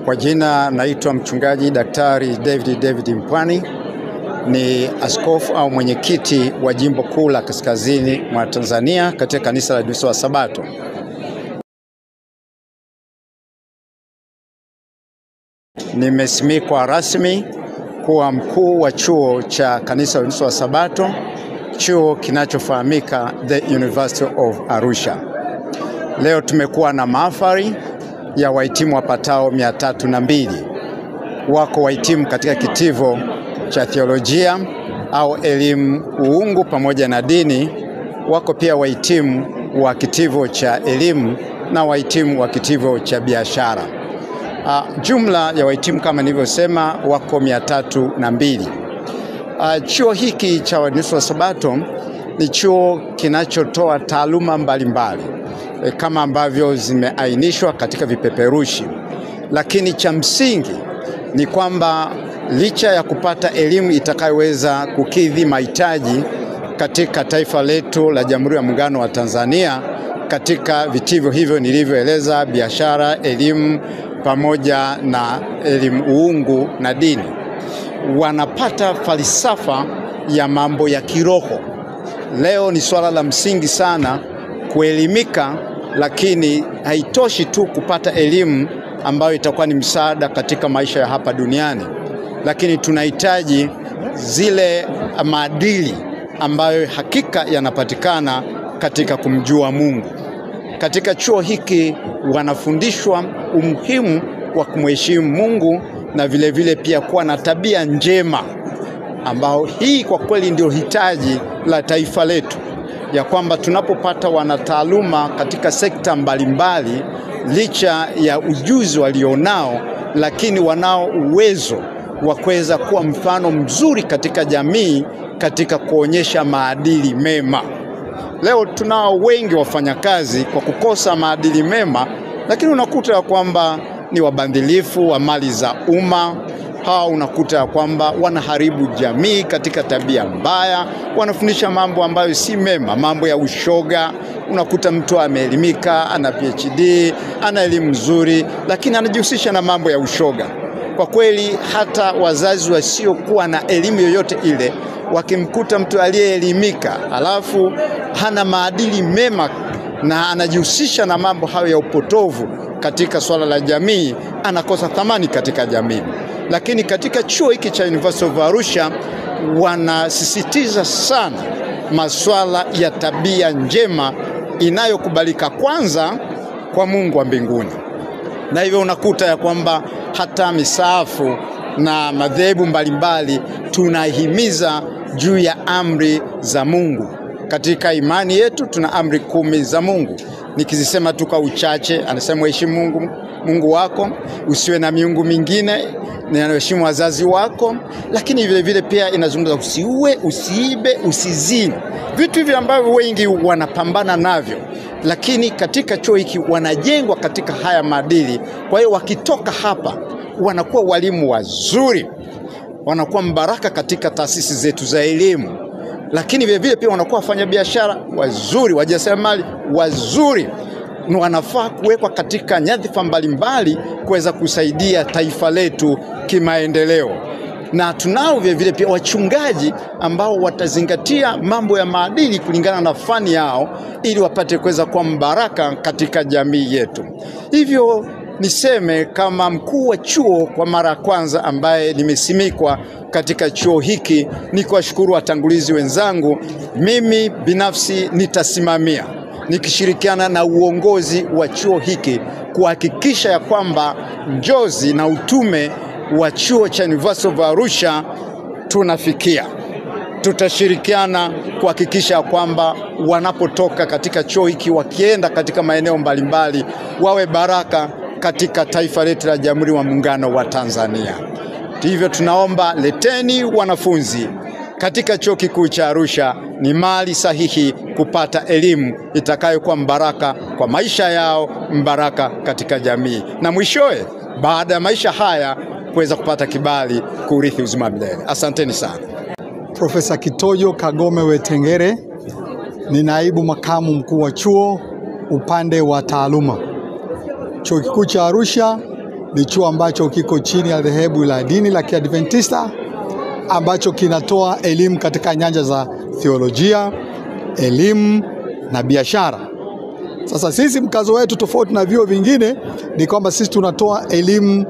Kwa jina naitwa Mchungaji Daktari David Mpwani, ni askofu au mwenyekiti wa Jimbo Kuu la Kaskazini mwa Tanzania katika Kanisa la Waadventista wa Sabato. Nimesimikwa rasmi kuwa mkuu wa chuo cha Kanisa la Waadventista wa Sabato, chuo kinachofahamika The University of Arusha. Leo tumekuwa na mahafali ya wahitimu wapatao 302. Wako wahitimu katika kitivo cha theolojia au elimu uungu pamoja na dini, wako pia wahitimu wa kitivo cha elimu na wahitimu wa kitivo cha biashara. Jumla ya wahitimu kama nilivyosema wako 302. Chuo hiki cha Waadventista wa Sabato ni chuo kinachotoa taaluma mbalimbali kama ambavyo zimeainishwa katika vipeperushi. Lakini cha msingi ni kwamba licha ya kupata elimu itakayoweza kukidhi mahitaji katika taifa letu la Jamhuri ya Muungano wa Tanzania katika vitivo hivyo nilivyoeleza, biashara, elimu pamoja na elimu uungu na dini, wanapata falsafa ya mambo ya kiroho. Leo ni swala la msingi sana kuelimika, lakini haitoshi tu kupata elimu ambayo itakuwa ni msaada katika maisha ya hapa duniani, lakini tunahitaji zile maadili ambayo hakika yanapatikana katika kumjua Mungu. Katika chuo hiki wanafundishwa umuhimu wa kumheshimu Mungu na vile vile pia kuwa na tabia njema, ambao hii kwa kweli ndio hitaji la taifa letu, ya kwamba tunapopata wanataaluma katika sekta mbalimbali, licha ya ujuzi walionao, lakini wanao uwezo wa kuweza kuwa mfano mzuri katika jamii katika kuonyesha maadili mema. Leo tunao wengi wafanyakazi kwa kukosa maadili mema, lakini unakuta kwamba ni wabadhilifu wa mali za umma. Hawa unakuta kwamba wanaharibu jamii katika tabia mbaya, wanafundisha mambo ambayo si mema, mambo ya ushoga. Unakuta mtu ameelimika, ana PhD, ana elimu nzuri, lakini anajihusisha na mambo ya ushoga. Kwa kweli hata wazazi wasiokuwa na elimu yoyote ile wakimkuta mtu aliyeelimika alafu hana maadili mema na anajihusisha na mambo hayo ya upotovu katika swala la jamii, anakosa thamani katika jamii. Lakini katika chuo hiki cha University of Arusha wanasisitiza sana masuala ya tabia njema inayokubalika kwanza kwa Mungu wa mbinguni. Na hivyo unakuta ya kwamba hata misaafu na madhehebu mbalimbali tunahimiza juu ya amri za Mungu. Katika imani yetu tuna amri 10 za Mungu. Nikizisema tu kwa uchache, anasema heshimu Mungu wako, usiwe na miungu mingine, na heshimu wazazi wako, lakini vile vile pia inazungumza usiue, usiibe, usizini. Vitu hivi ambavyo wengi wanapambana navyo, lakini katika chuo hiki wanajengwa katika haya maadili. Kwa hiyo wakitoka hapa wanakuwa walimu wazuri, wanakuwa mbaraka katika taasisi zetu za elimu, lakini vile vile pia wanakuwa wafanyabiashara wazuri, wajasiriamali wazuri, na wanafaa kuwekwa katika nyadhifa mbalimbali kuweza kusaidia taifa letu kimaendeleo. Na tunao vile vile pia wachungaji ambao watazingatia mambo ya maadili kulingana na fani yao ili wapate kuweza kuwa mbaraka katika jamii yetu. Hivyo niseme kama mkuu wa chuo kwa mara ya kwanza ambaye nimesimikwa katika chuo hiki, ni kuwashukuru watangulizi wenzangu. Mimi binafsi nitasimamia nikishirikiana na uongozi wa chuo hiki kuhakikisha ya kwamba njozi na utume wa chuo cha University of Arusha tunafikia. Tutashirikiana kuhakikisha kwamba wanapotoka katika chuo hiki wakienda katika maeneo mbalimbali wawe baraka katika taifa letu la Jamhuri ya Muungano wa Tanzania. Hivyo tunaomba leteni wanafunzi katika Chuo Kikuu cha Arusha. Ni mali sahihi kupata elimu itakayokuwa mbaraka kwa maisha yao, mbaraka katika jamii, na mwishowe baada ya maisha haya kuweza kupata kibali kurithi uzima milele. Asanteni sana. Profesa Kitojo Kagome Wetengere ni naibu makamu mkuu wa chuo upande wa taaluma. Chuo Kikuu cha Arusha Ni chuo ambacho kiko chini ya dhehebu la dini la Kiadventista ambacho kinatoa elimu katika nyanja za theolojia, elimu na biashara. Sasa sisi mkazo wetu tofauti na vyuo vingine ni kwamba sisi tunatoa elimu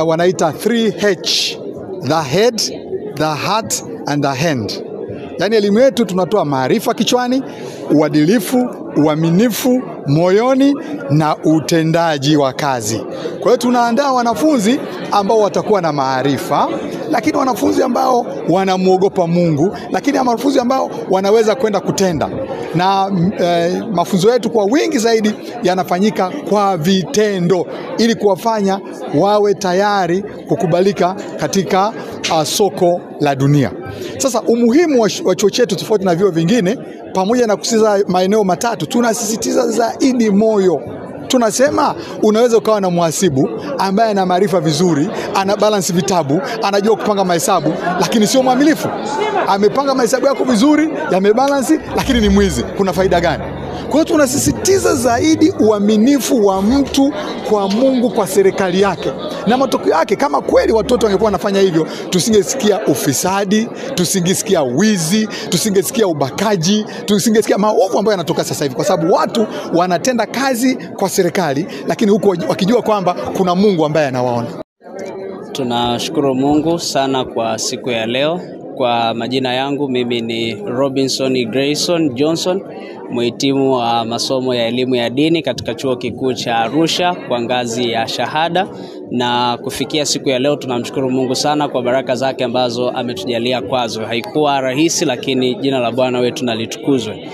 wanaita 3H, the head, the heart and the hand. Yaani elimu yetu tunatoa maarifa kichwani, uadilifu, uaminifu moyoni na utendaji wa kazi. Kwa hiyo tunaandaa wanafunzi ambao watakuwa na maarifa, lakini wanafunzi ambao wanamuogopa Mungu, lakini wanafunzi ambao wanaweza kwenda kutenda. Na mafunzo yetu kwa wingi zaidi yanafanyika kwa vitendo ili kuwafanya wawe tayari kukubalika katika soko la dunia. Sasa umuhimu wa chuo chetu tofauti na vyuo vingine, pamoja na kusisitiza maeneo matatu, tunasisitiza zaidi moyo. Tunasema unaweza ukawa na mhasibu ambaye ana maarifa vizuri, ana balance vitabu, anajua kupanga mahesabu, lakini sio mwaminifu. Amepanga mahesabu yako vizuri, yamebalance, lakini ni mwizi. Kuna faida gani? Kwa hiyo tunasisitiza zaidi uaminifu wa mtu kwa Mungu, kwa serikali yake. Na matokeo yake, kama kweli watoto wangekuwa wanafanya hivyo, tusingesikia ufisadi, tusingesikia wizi, tusingesikia ubakaji, tusingesikia maovu ambayo yanatoka sasa hivi, kwa sababu watu wanatenda kazi kwa serikali lakini huku wakijua kwamba kuna Mungu ambaye anawaona. Tunashukuru Mungu sana kwa siku ya leo. Kwa majina yangu mimi ni Robinson Grayson Johnson, mhitimu wa masomo ya elimu ya dini katika Chuo Kikuu cha Arusha kwa ngazi ya shahada. Na kufikia siku ya leo tunamshukuru Mungu sana kwa baraka zake ambazo ametujalia kwazo. Haikuwa rahisi, lakini jina la Bwana wetu na litukuzwe.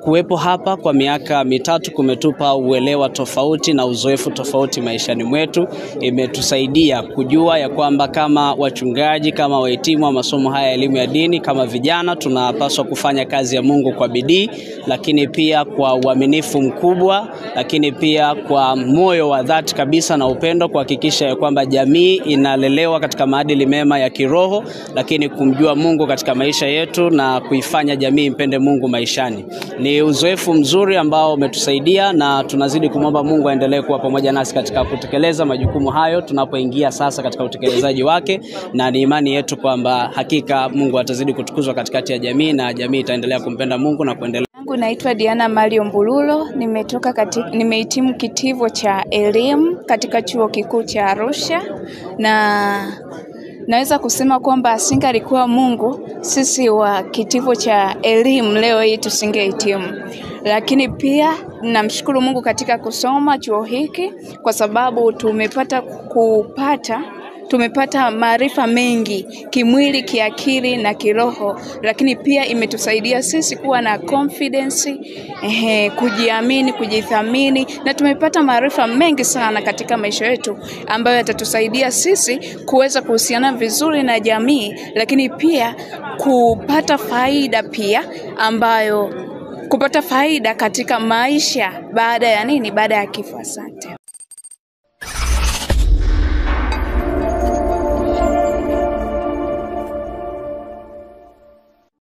Kuwepo hapa kwa miaka mitatu kumetupa uelewa tofauti na uzoefu tofauti maishani mwetu. Imetusaidia kujua ya kwamba kama wachungaji, kama wahitimu wa masomo haya ya elimu ya dini, kama vijana tunapaswa kufanya kazi ya Mungu kwa bidii, lakini pia kwa uaminifu mkubwa, lakini pia kwa moyo wa dhati kabisa na upendo, kuhakikisha ya kwamba jamii inalelewa katika maadili mema ya kiroho, lakini kumjua Mungu katika maisha yetu na kuifanya jamii impende Mungu maishani. Ni uzoefu mzuri ambao umetusaidia, na tunazidi kumwomba Mungu aendelee kuwa pamoja nasi katika kutekeleza majukumu hayo tunapoingia sasa katika utekelezaji wake, na ni imani yetu kwamba hakika Mungu atazidi kutukuzwa katikati ya jamii na jamii itaendelea kumpenda Mungu na kuendelea. Naitwa Diana Mario Mbululo, nimehitimu kitivo cha elimu katika Chuo Kikuu cha Arusha, na naweza kusema kwamba asingalikuwa Mungu, sisi wa kitivo cha elimu leo hii tusingehitimu. Lakini pia namshukuru Mungu katika kusoma chuo hiki kwa sababu tumepata maarifa mengi kimwili, kiakili na kiroho, lakini pia imetusaidia sisi kuwa na confidence, kujiamini, kujithamini, na tumepata maarifa mengi sana katika maisha yetu ambayo yatatusaidia sisi kuweza kuhusiana vizuri na jamii, lakini pia kupata faida pia ambayo kupata faida katika maisha baada ya nini? Baada ya kifo. Asante.